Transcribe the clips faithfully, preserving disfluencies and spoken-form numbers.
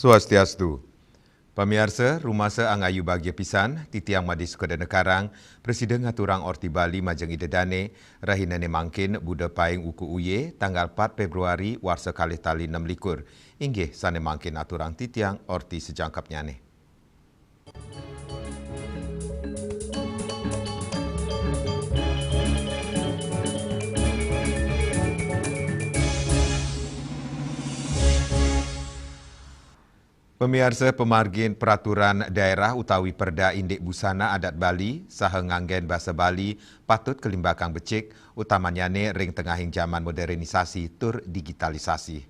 Swastiastu. Pamiarsa, rumasa angayu bagia pisan, titiang Madé Sukadana Karang, prasida ngaturang orti Bali majeng Ida Dané, rahinané mangkin Buda Paing Wuku Uye, tanggal pat Fébruari warsa kalih tali nem likur. Inggih sané mangkin aturang titiang orti sajangkepnyané. Pamiarsa, pamargin peraturan daerah utawi perda indik busana adat Bali saha nganggén basa Bali patut kalimbakang becik, utamannyané ring tengahing jaman modernisasi tur digitalisasi.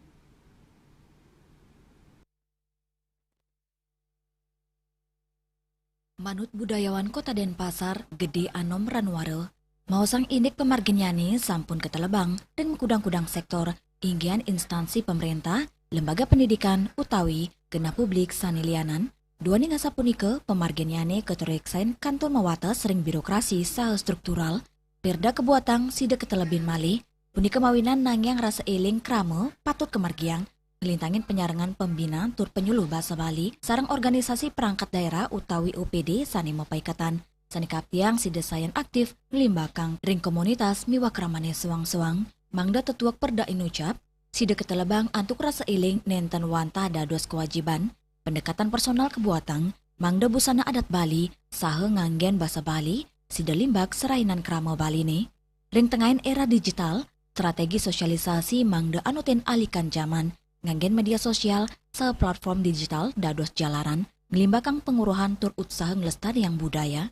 Manut budayawan Kota Denpasar, Gedé Anom Ranuara, maosang indik pamarginnyané sampun katelebang ring makudang-kudang séktor, inggihan instansi pamréntah, lembaga pendidikan, utawi genah publik sané lianan. Duaning asapunika, pamarginnyané katureksain kantun mawates ring birokrasi saha struktural, perda kabuatang sida katelebin malih, punika mawinan nangiang rasa éling krama patut kamargiang, nglintangin panyarengan pembina tur panyuluh basa Bali, sareng organisasi perangkat daerah utawi O P D sané mapaiketan, sané kaaptiang sida sayan aktif nglimbakang ring komunitas miwah kramané soang-soang, mangda tetuek perda inucap, sida katelebang antuk rasa éling nénten wantah dados kewajiban, pendekatan personal kabuatang, mangda busana adat Bali, saha nganggén basa Bali, sida limbak serahinan krama Baliné. Ring tengahing era digital, strategi sosialisasi mangda anutin alikan jaman, nganggén média sosial, saha platform digital dados jalaran, nglimbakang panguruhan tur utsaha nglestariang budaya.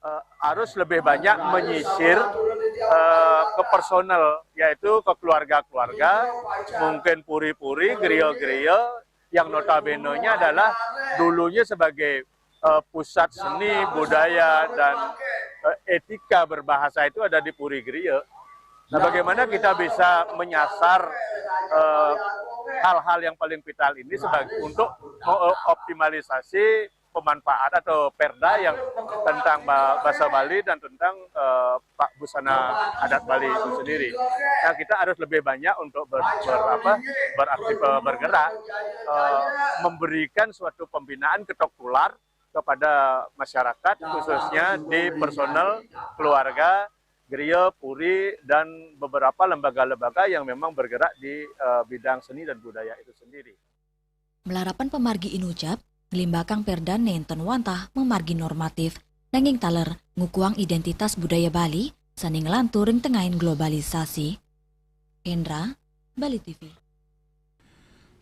Eh, harus lebih banyak menyisir, eh, ke personal, yaitu ke keluarga-keluarga, mungkin puri-puri, geria-geria, yang notabene-nya adalah dulunya sebagai, eh, pusat seni, budaya, dan, eh, etika berbahasa itu ada di puri geria. Nah, bagaimana kita bisa menyasar, eh, hal-hal yang paling vital ini sebagai, untuk, eh, optimalisasi pemanfaat atau perda yang tentang ba-, bahasa Bali dan tentang, eh, pa-, busana adat Bali itu sendiri. Nah, kita harus lebih banyak untuk ber-, ber-, apa, beraktif, eh, bergerak, eh, memberikan suatu pembinaan ketok tular kepada masyarakat, khususnya di personal, keluarga, geria, puri, dan beberapa lembaga-lembaga yang memang bergerak di, eh, bidang seni dan budaya itu sendiri. Malarapan pamargi inucap, nglimbakang perda nénten wantah mamargi normatif, nanging taler ngukuhang identitas budaya Bali sané nglantur ring tengahing globalisasi. Hendra, Bali T V.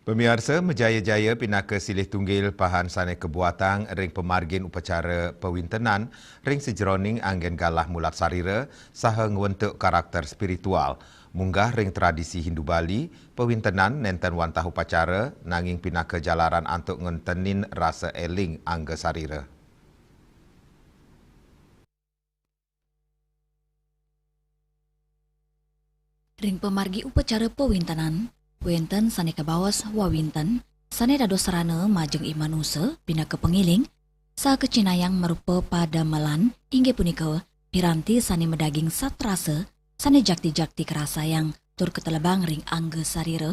Pamiarsa, majaya-jaya pinaka silih tunggil pahan sané kabuatang ring pamargin upacara pawintenan ring sajeroning anggén galah mulat sarira saha ngwentuk karakter spiritual. Munggah ring tradisi Hindu Bali, pawintenan nénten wantah upacara, nanging pinaka jalaran antuk ngentenin rasa éling angga sarira. Ring pamargi upacara pawintenan, wénten sané kabaos wawinten, sané dados sarana majeng i manusa pinaka pangiling, saha kacinayang marupa padamelan, inggih punika piranti sané madaging satrasa, sané jakti-jakti karasayang tur katelebang ring angga sarira.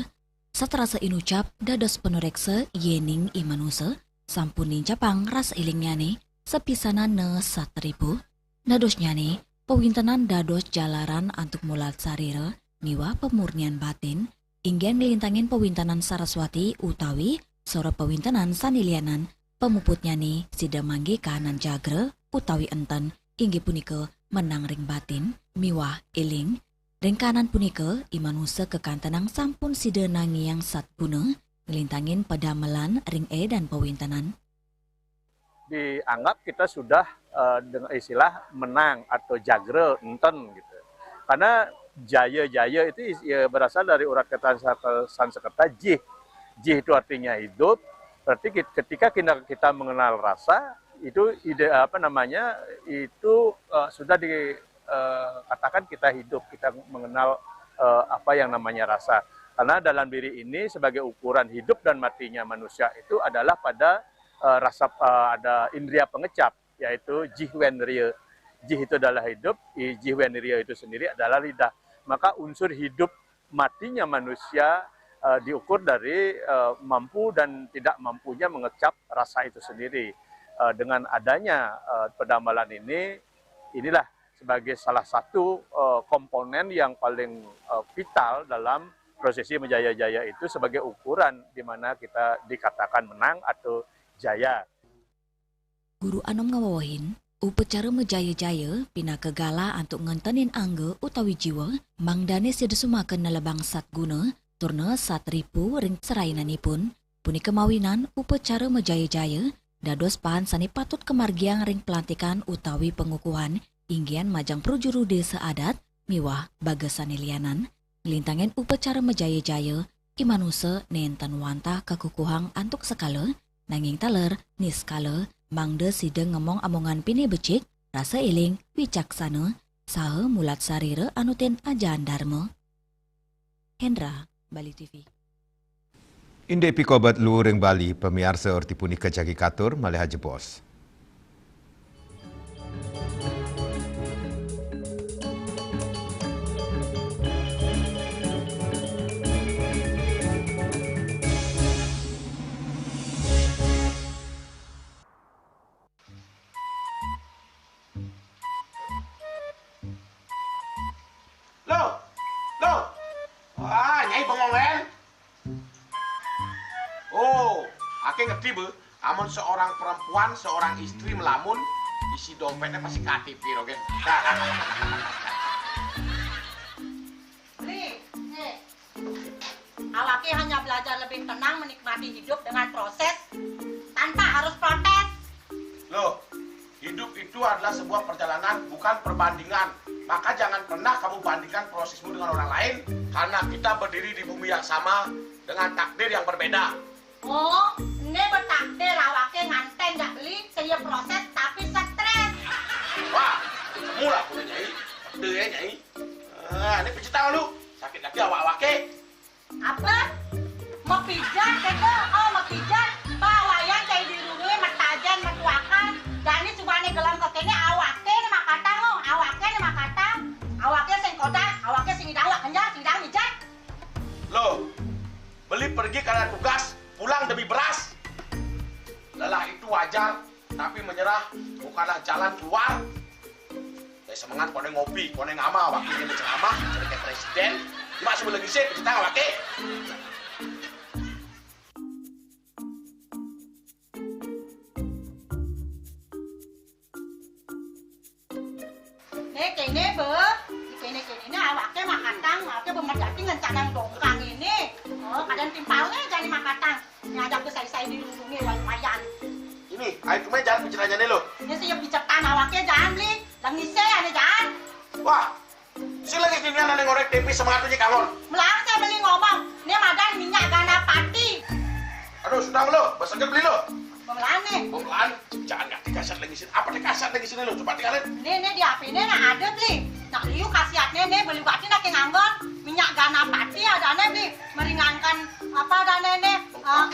Satrasa inucap dados panuréksa yéning i manusa sampun nincapang rasa élingnyané sapisanana satripu. Dadosnyané, pawintenan dados jalaran antuk mulat sarira miwah pamurnian batin, inggih nglintangin pawintenan Saraswati utawi sora pawintenan sané lianan, pamuputnyané sida manggih kahanan jagra utawi énten, inggih punika menang ring batin miwah éling. Ring kahanan punika, i manusa kakantenang sampun sida nangiang satguna, nglintangin padamelan ring édan pawintenan. Dianggap kita sudah, eh, dengan istilah menang atau jagra énten gitu. Karena jaya-jaya itu is-, ya, berasal dari urat kata Sanse-, Sansekerta jih. Jih itu artinya hidup. Berarti kit-, ketika kita, kita mengenal rasa, itu ide, apa namanya, itu, eh, sudah di, eh, katakan kita hidup, kita mengenal, eh, apa yang namanya rasa. Karena dalam diri ini sebagai ukuran hidup dan matinya manusia itu adalah pada, eh, rasa, eh, ada indria pengecap, yaitu jih wendria. Jih itu adalah hidup, i-, jih wendria itu sendiri adalah lidah. Maka unsur hidup matinya manusia, eh, diukur dari, eh, mampu dan tidak mampunya mengecap rasa itu sendiri. Eh, dengan adanya, eh, pendambalan ini, inilah sebagai salah satu, eh, komponen yang paling, eh, vital dalam prosesi Menjaya Jaya itu sebagai ukuran di mana kita dikatakan menang atau jaya. Guru anom ngawewehin, upacara Menjaya Jaya pinaka galah antuk ngentenin angga utawi jiwa, mangdane sida sumaken nelebang sat guna, turna sat ripu ring serainanipun. Punika mawinan upacara Menjaya Jaya dados pahan sane patut kamargiang ring pelantikan utawi pangukuhan, inggian majeng prajuru desa adat miwah bagasane lianan. Nglintangin upacara Menjaya Jaya, i manusa nenten wantah kakukuhang antuk sekala, nanging taler niskala, mangda sida ngemong amongan pinih becik, rasa eling, wicaksana, saha mulat sarira anutin ajaran Dharma. Hendra, Bali T V. Indik pikobet luhuring Bali, pamiarsa, orti punika jagi katur malih ajebos. Loh, loh. Wah, Nyai bengong len. Oh, ake ngerti be. Amun seorang perempuan, seorang istri melamun, isi dompetnya pasti K T P rogen. Beli, nih. Awake hanya belajar lebih tenang menikmati hidup dengan proses tanpa harus protes. Loh, hidup itu adalah sebuah perjalanan, bukan perbandingan. Maka jangan pernah kamu bandingkan prosesmu dengan orang lain, karena kita berdiri di bumi yang sama dengan takdir yang berbeda. Oh, ini bertakdir awake nganten jak beli, saya proses tapi stres. Wah, kamu lah punya Nyai. Pede ya, Nyai. Ah, ini pijit tangan lu. Sakit lagi awak-awake. Apa? Mapijat kata? Oh, mapijat. Bawayan cai dirurui matajen matuakan. Jani subane gelam kekene awake ne makatang lo, awake ne makatang. Awake sing kodak, awake sing idang wak kenyang, sing idang mijat. Loh, beli pergi karena tugas, pulang demi beras. Lelah itu wajar, tapi menyerah bukanlah jalan keluar. Saya semangat, kone ngopi, kone ngama, wakilnya berceramah, cerita presiden. Cuma sebelum ngisi, kita nggak pakai. Nih, kene be, kene-kene ini awake makatang, awake bemedati ngencanang dongkang ini. Oh, kadang timpalnya jani makatang. Ngajak besai-sai dirundungi, wah, lumayan. Ini, ayo kemana jalan pencelanjane lo? Ini sih ya picetan awake jangan beli. Lengise ane jangan. Wah, si lengis ini ane ngorek tempe semangatnya kangon. Melarang saya beli ngomong. Ini madan minyak ganapati. Aduh, sudah lo, beseket beli lo. Pemelaan nih. Pemelaan, jangan ngerti kasar lengisin. Apa nih kasar lengisin lo? Coba tinggalin. Nih, nih di H P nih nah ada beli. Nak liu khasiatnya nih beli batin lagi nganggon. Minyak ganapati ada nih beli. Meringankan apa ada nih, nih, eh,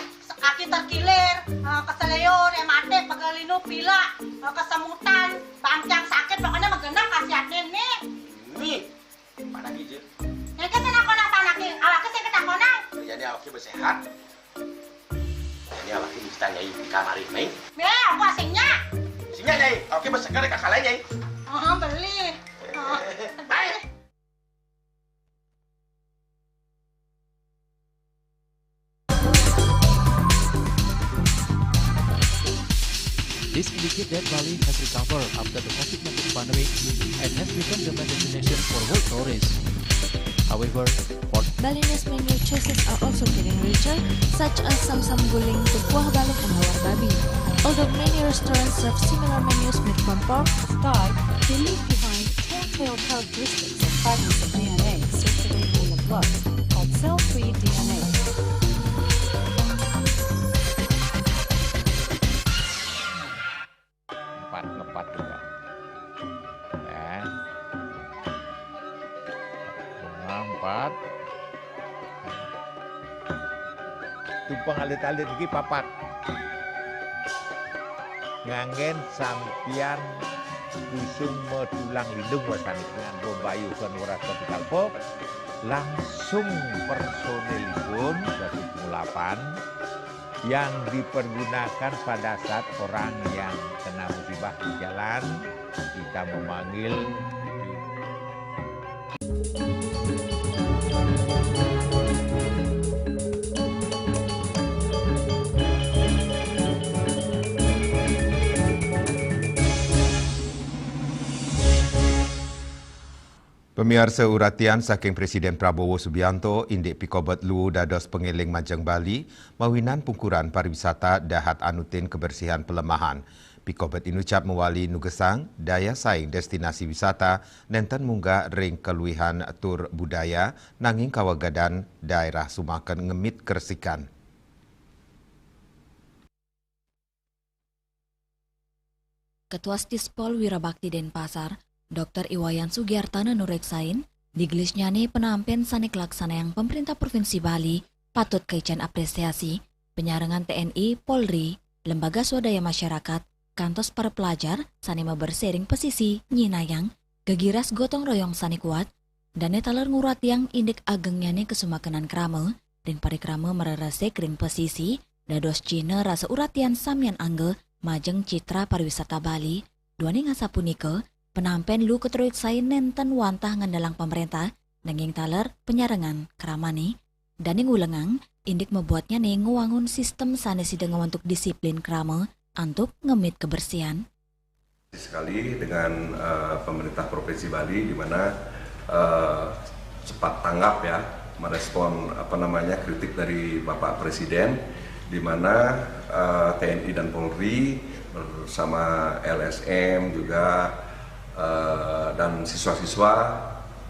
kaki terkilir, eh, keseleo, rematik, pegelinu, pilek, eh, kesemutan, bangkiang sakit, pokoknya menggenang khasiatnya nih. Nih, mana gijil? Nyai kan sana konak panaknya, awaknya saya ketakonan. Jadi awaknya bersehat. Ini awaknya kita nyai di kamar ini. Nih, aku asingnya. Sini nyai, awaknya berseger kakak lain nyai. Oh, beli. Oh. Baik. This indicates that Bali has recovered after the COVID nineteen pandemic and has become the main destination for world tourists. However, for Balinese menu choices are also getting richer, such as samsam guling, kuah balok, and lawar babi. Although many restaurants serve similar menus made from pork, Sky, they leave behind telltale characteristics of fragments of D N A circulating in the blood called cell-free D N A. Empat, ngepat juga. Ya. Bunga empat. Tumpeng alit-alit iki papat. Nganggen sampiyan kusung metulang lindung wasani dengan bombayu kan ora ketika pop. Langsung personilipun satu delapan yang dipergunakan pada saat orang yang kena musibah di jalan, kita memanggil. Pamiarsa, uratian saking Presiden Prabowo Subianto indik pikobet luwu dados pangeling majeng Bali, mawinan pungkuran pariwisata dahat anutin kebersihan palemahan. Pikobet inucap mawali nugesang daya saing destinasi wisata nenten munggah ring kaluihan tur budaya, nanging kawagedan daerah sumaken ngemit kersikan. Ketua Stispol Wirabakti Denpasar, Doktor Iwayan Sugiartana nureksain, digelisnyane penampen sane kalaksanayang Pemerintah Provinsi Bali patut kaican apresiasi, panyarengan T N I, Polri, lembaga swadaya masyarakat, kantos para pelajar sane mabersih ring pesisi nyinayang gegiras gotong royong sane kuat, dane taler nguratiang indik agengnyane kasumakenan krama ring parikrama mareresik ring pesisi, dados cihna rasa uratian samian angga majeng citra pariwisata Bali. Duaning asapunika, penampen luwu katureksain nenten wantah ngandelang pamrentah, nanging taler panyarengan kramane. Dane ngulengang, indik mabuatnyane ngwangun sistem sane sida ngwentuk disiplin krama antuk ngemit kebersihan. Sekali dengan, eh, pemerintah Provinsi Bali, di mana, eh, cepat tanggap, ya, merespon, apa namanya, kritik dari Bapak Presiden, di mana, eh, T N I dan Polri bersama L S M juga, eh, dan siswa-siswa,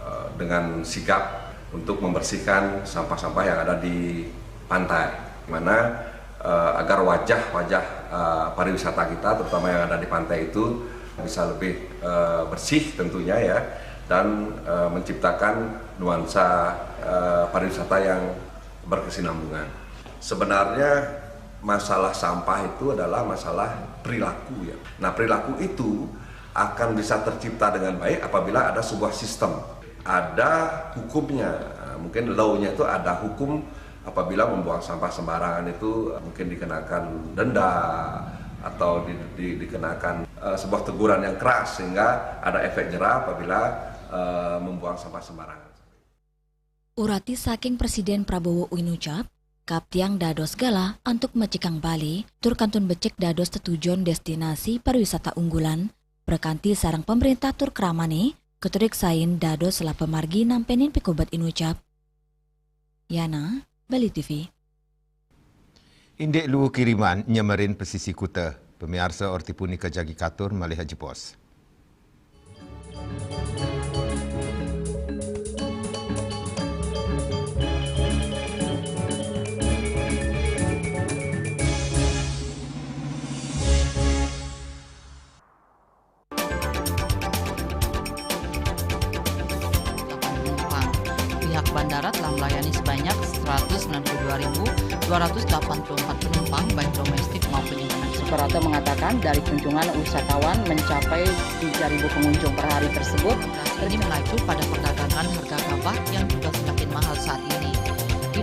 eh, dengan sigap untuk membersihkan sampah-sampah yang ada di pantai, di mana, eh, agar wajah-wajah, eh, pariwisata kita, terutama yang ada di pantai itu, bisa lebih, eh, bersih tentunya, ya, dan, eh, menciptakan nuansa, eh, pariwisata yang berkesinambungan. Sebenarnya, masalah sampah itu adalah masalah perilaku, ya. Nah, perilaku itu akan bisa tercipta dengan baik apabila ada sebuah sistem, ada hukumnya. Nah, mungkin law-nya itu ada hukum, apabila membuang sampah sembarangan itu, eh, mungkin dikenakan denda atau di, di, dikenakan, eh, sebuah teguran yang keras, sehingga ada efek jerah apabila, eh, membuang sampah sembarangan. Urati saking Presiden Prabowo inucap, kaaptiang dados galah antuk mecikang Bali tur kantun becik dados tetujon destinasi pariwisata unggulan, prakanti sareng pamrentah tur kramane katureksain dados lapa margi nampenin pikobet inucap. Yana, Bali T V. Indik luwu kiriman nyemerin pesisi kuta. Pamiarsa, orti punika jagi katur malih ajebos. Delapan penumpang. Pihak bandara telah melayani sebanyak seratus sembilan puluh dua ribu dua ratus delapan puluh empat penumpang, baik domestik maupun internasional. Suprapto mengatakan, dari kunjungan wisatawan mencapai tiga ribu pengunjung per hari tersebut. Ini mengacu pada perdagangan harga gabah yang juga semakin mahal saat ini.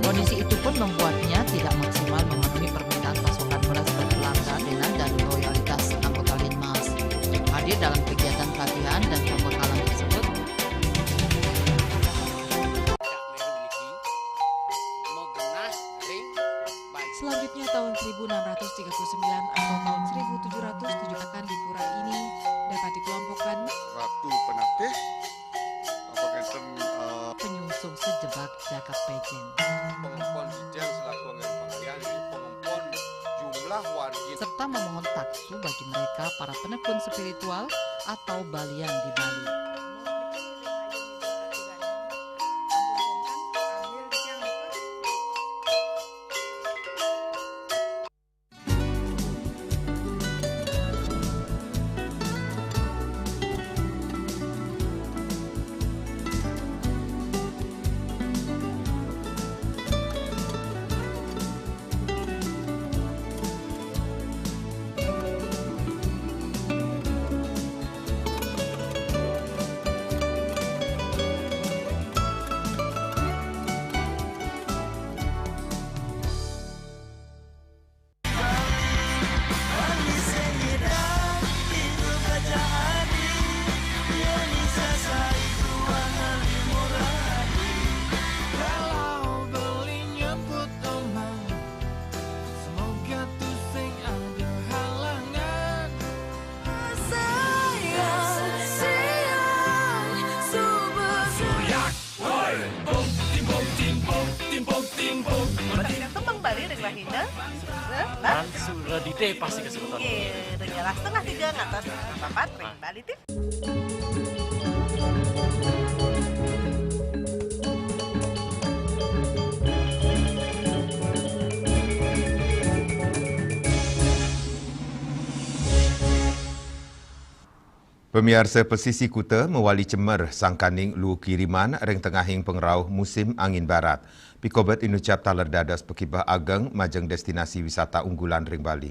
Kondisi itu pun membuatnya tidak maksimal memenuhi permintaan pasokan beras ke pelanggan dan loyalitas anggota Linmas. Hadir dalam kegiatan pelatihan dan pembekalan tersebut. Selanjutnya, tahun seribu enam ratus tiga puluh sembilan atau tahun seribu tujuh ratus tujuh akan di pura ini dapat dikelompokkan Ratu Penatih, apa ngenten, eh, penyungsung sejebak jagat pejen. Pengempon Jijang selaku anggaran pengalian, pengempon jumlah wargi. Serta memohon taksu bagi mereka para penekun spiritual atau balian di Bali. Hina, Mansur Radite pasti ka sebutan. Iya, dengan setengah tiga ngatas setengah empat, Bali T V. Pamiarsa, pesisi kuta mawali cemer sangkaning luu kiriman ring tengahing pangrauh musim angin barat. Pikobet inucap taler dados pakibeh ageng majeng destinasi wisata unggulan ring Bali.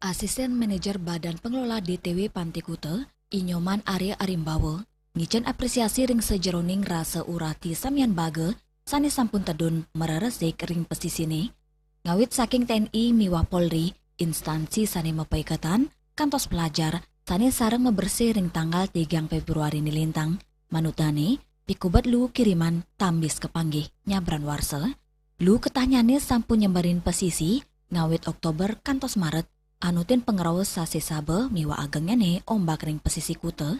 Asisten Manajer Badan Pengelola D T W Pantai Kuta, I Nyoman Arya Arimbawa, ngicen apresiasi ring sajeroning rasa urati samian baga sane sampun tedun mareresik ring pesisine, ngawit saking T N I miwah Polri, instansi sane mapaiketan, kantos pelajar sane sareng mabersih ring tanggal tigang Februari nilintang, manut dane, pikubet luu kiriman tambis kapanggih nyabran warsa. Luu ketahnyane sampun nyemberin pesisi ngawit Oktober kantos Maret, anutin pangrauh sasisaba miwah agengnyane ombak ring pesisi kuta.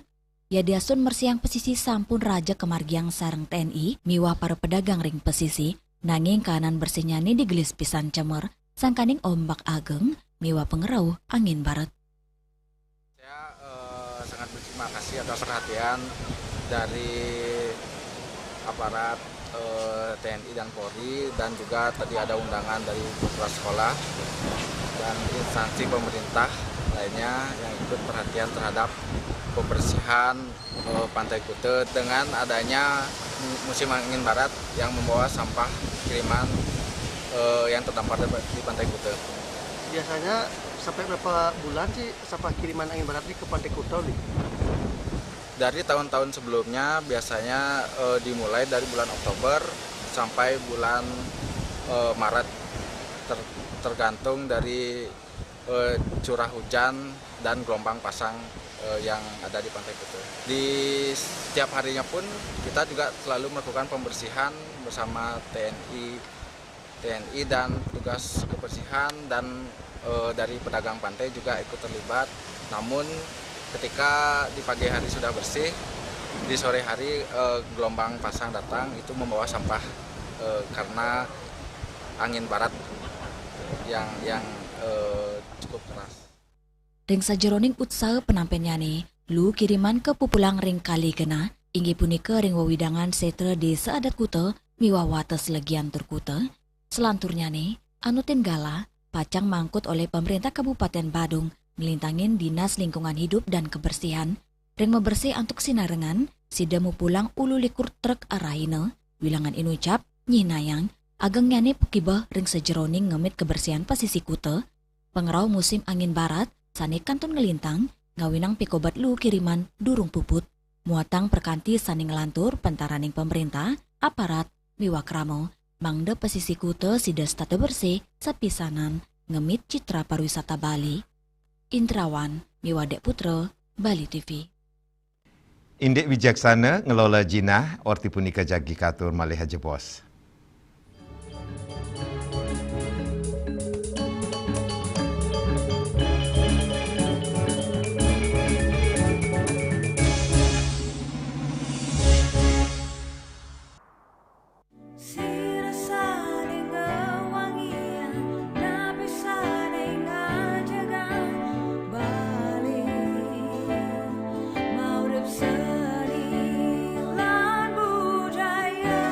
Yadiastun mersihang pesisi sampun raja kamargiang sareng T N I miwah para pedagang ring pesisi, nanging kaanan bersihnyane digelis pisan cemer, sangkaning ombak ageng miwah pangrauh angin barat. Saya, eh, sangat berterima kasih atas perhatian dari aparat, eh, T N I dan Polri, dan juga tadi ada undangan dari kepala sekolah dan instansi pemerintah lainnya yang ikut perhatian terhadap pembersihan, eh, Pantai Kuta dengan adanya mu-, musim angin barat yang membawa sampah kiriman, eh, yang terdampar di, di Pantai Kuta. Biasanya sampai berapa bulan sih sampah kiriman angin barat ini ke Pantai Kuta nih? Dari tahun-tahun sebelumnya biasanya, eh, dimulai dari bulan Oktober sampai bulan, eh, Maret, ter-, tergantung dari, eh, curah hujan dan gelombang pasang, eh, yang ada di Pantai Kuta. Di setiap harinya pun kita juga selalu melakukan pembersihan bersama T N I, T N I dan petugas kebersihan dan, eh, dari pedagang pantai juga ikut terlibat. Namun ketika di pagi hari sudah bersih, di sore hari, eh, gelombang pasang datang itu membawa sampah, eh, karena angin barat yang, yang, eh, cukup keras. Ring sajeroning utsaha penampennyane, luu kiriman kapupulang ring Kali Genah, inggih punika ring wewidangan setra Desa Adat Kuta miwah wates legian tur kuta. Selanturnyane, anutin galah, pacang mangkut olih Pemerintah Kabupaten Badung, nglintangin Dinas Lingkungan Hidup dan Kebersihan, ring mabersih antuk sinarengan, sida mupulang ulu likur trek arahina, wilangan inucap, nyihnayang, agengnyane pakibeh ring sajeroning ngemit kebersihan pasisi kuta, pangrauh musim angin barat, sane kantun nglintang, ngawinang pikobet luu kiriman durung puput, muatang prakanti sane nglantur pantaraning pemerintah, aparat, miwah krama, mangda pasisi kuta sida setata bersih, sapisanan, ngemit citra pariwisata Bali. Indrawan miwah Dek Putra, Bali T V. Indik wijaksana ngelola jinah, orti punika jagi katur malih ajebos. Sira saling ngewangian, napi saling ngajegang Bali, maurip seni lan budaya.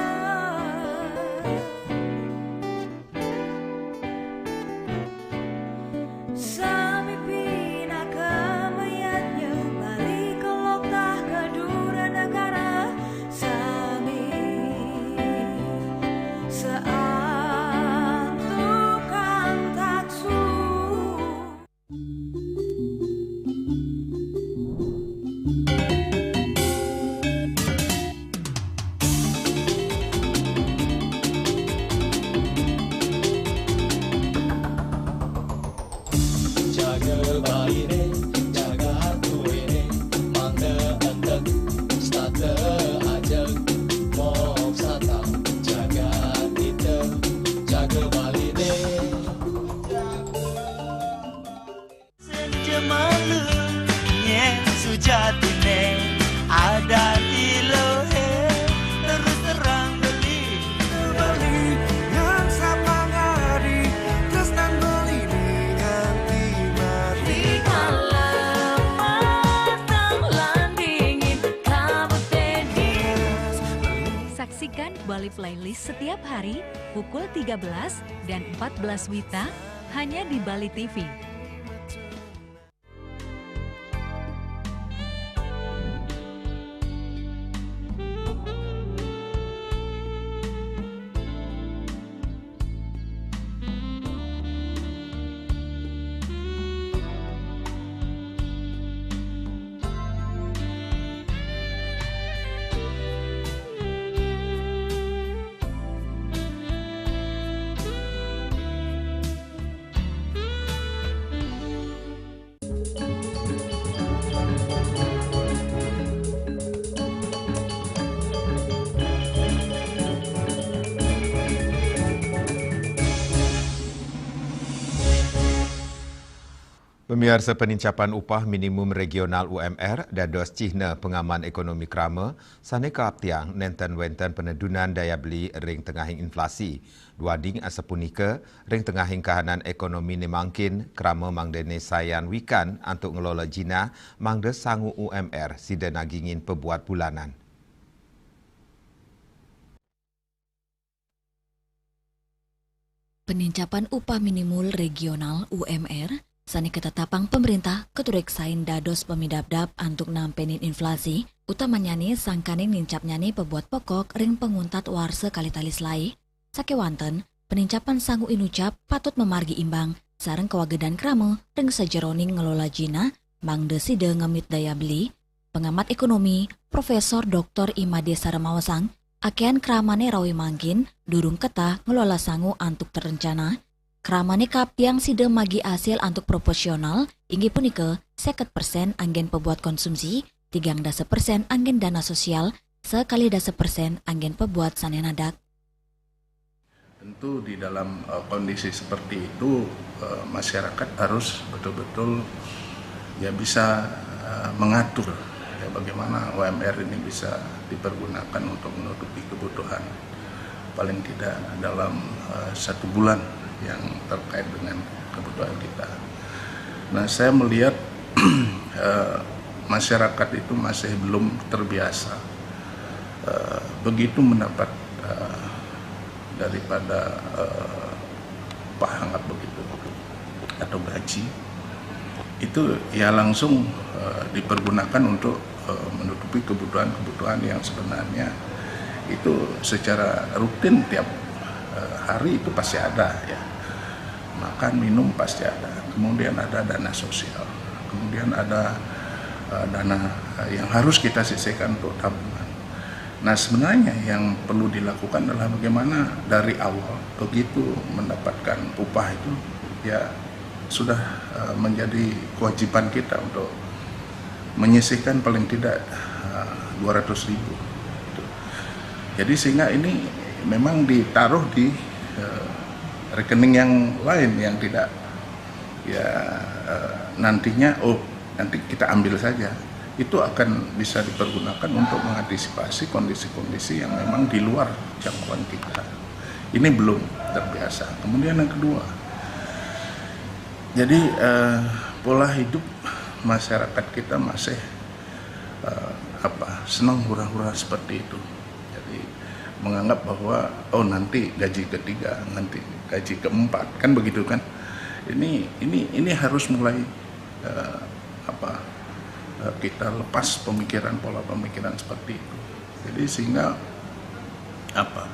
Kembali playlist setiap hari pukul tiga belas dan empat belas W I T A hanya di Bali T V. Pamiarsa, penincapan upah minimum regional, U M R, dados cihna pangaman ekonomi krama sane kaaptiang nenten wenten penedunan daya beli ring tengahing inflasi. Duading asapunika, ring tengahing kahanan ekonomi ne mangkin, krama mangdane sayan wikan antuk ngelola jinah mangda sangu U M R sida nagingin pabuat bulanan. Penincapan upah minimul regional, U M R, sane katetapang pamrentah katureksain dados pamidabdab antuk nampenin inflasi, utamanyane sangkaning nincapnyane pabuat pokok ring panguntat warsa kalih tali selai. Sakewanten, penincapan sangu inucap patut mamargi imbang sareng kawagedan krama ring sajeroning ngelola jinah mangda sida ngemit daya beli. Pengamat ekonomi, Profesor Doktor Imade Saramaosang, akehan kramane rawe mangkin durung ketah ngelola sangu antuk terencana. Kramane kaaptiang sida magi asil antuk proporsional, inggih punika seket persen anggen pabuat konsumsi, tigang dasa persen anggen dana sosial, sekalih dasa persen anggen pabuat sane nadak. Tentu di dalam, eh, kondisi seperti itu, eh, masyarakat harus betul-betul, ya, bisa, eh, mengatur, ya, bagaimana U M R ini bisa dipergunakan untuk menutupi kebutuhan paling tidak dalam, eh, satu bulan yang terkait dengan kebutuhan kita. Nah, saya melihat, eh, masyarakat itu masih belum terbiasa, eh, begitu mendapat, eh, daripada, eh, upah, anggap begitu, atau gaji, itu ya langsung, eh, dipergunakan untuk, eh, menutupi kebutuhan-kebutuhan yang sebenarnya itu secara rutin tiap, eh, hari itu pasti ada, ya. Makan, minum pasti ada. Kemudian ada dana sosial. Kemudian ada, eh, dana, eh, yang harus kita sisihkan untuk tabungan. Nah, sebenarnya yang perlu dilakukan adalah bagaimana dari awal begitu mendapatkan upah itu, ya, sudah, eh, menjadi kewajiban kita untuk menyisihkan paling tidak, eh, dua ratus ribu. Gitu. Jadi sehingga ini memang ditaruh di, eh, rekening yang lain yang tidak, ya, eh, nantinya, oh, nanti kita ambil saja. Itu akan bisa dipergunakan untuk mengantisipasi kondisi-kondisi yang memang di luar jangkauan kita. Ini belum terbiasa. Kemudian yang kedua, jadi, eh, pola hidup masyarakat kita masih, eh, apa, senang hura-hura seperti itu. Jadi menganggap bahwa, oh, nanti gaji ketiga, nanti gaji keempat, kan begitu, kan? Ini ini ini harus mulai, eh, apa, eh, kita lepas pemikiran, pola pemikiran seperti itu. Jadi sehingga apa?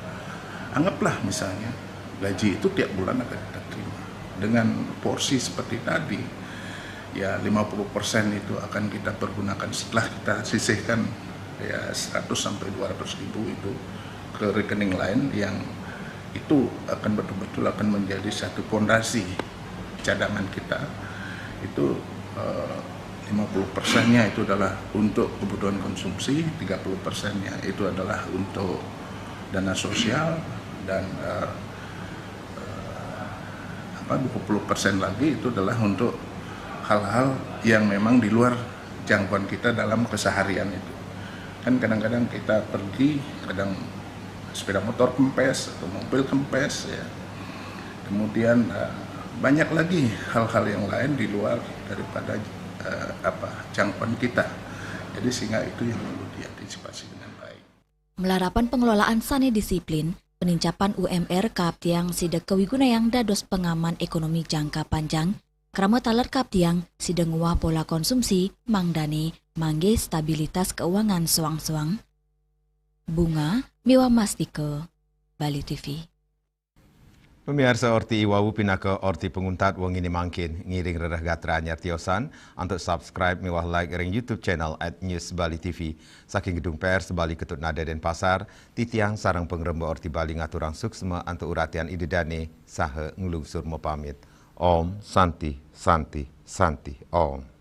Anggaplah misalnya gaji itu tiap bulan akan kita terima. Dengan porsi seperti tadi, ya, lima puluh persen itu akan kita pergunakan setelah kita sisihkan, ya, seratus sampai dua ratus ribu itu ke rekening lain yang itu akan betul-betul akan menjadi satu pondasi cadangan kita. Itu, eh, lima puluh persennya itu adalah untuk kebutuhan konsumsi, tiga puluh persennya itu adalah untuk dana sosial, dan, eh, eh, apa, dua puluh persen lagi itu adalah untuk hal-hal yang memang di luar jangkauan kita dalam keseharian itu. Kan kadang-kadang kita pergi, kadang sepeda motor kempes atau mobil kempes, ya. Kemudian, eh, banyak lagi hal-hal yang lain di luar daripada, eh, apa, jangkauan kita. Jadi sehingga itu yang perlu diantisipasi dengan baik. Malarapan pangelolaan sane disiplin, penincapan U M R kaaptiang sida kawigunayang dados pangaman ekonomi jangka panjang, krama taler kaaptiang sida nguwah pola konsumsi mangdane mangge stabilitas keuangan soang-soang. Bunga miwah Mastika, Bali T V. Pamiarsa, orti iwau pinaka orti panguntat wengine mangkin. Ngiring rereh gatra anyar tiosan antuk subscribe miwah like ring YouTube channel at News Bali T V. Saking Gedung P R Bali Ketut Nada Denpasar, titiang sareng pangremba Orti Bali ngaturang suksma antuk uratian ida dane saha nglungsur mapamit. Om Santi, Santi, Santi, Om.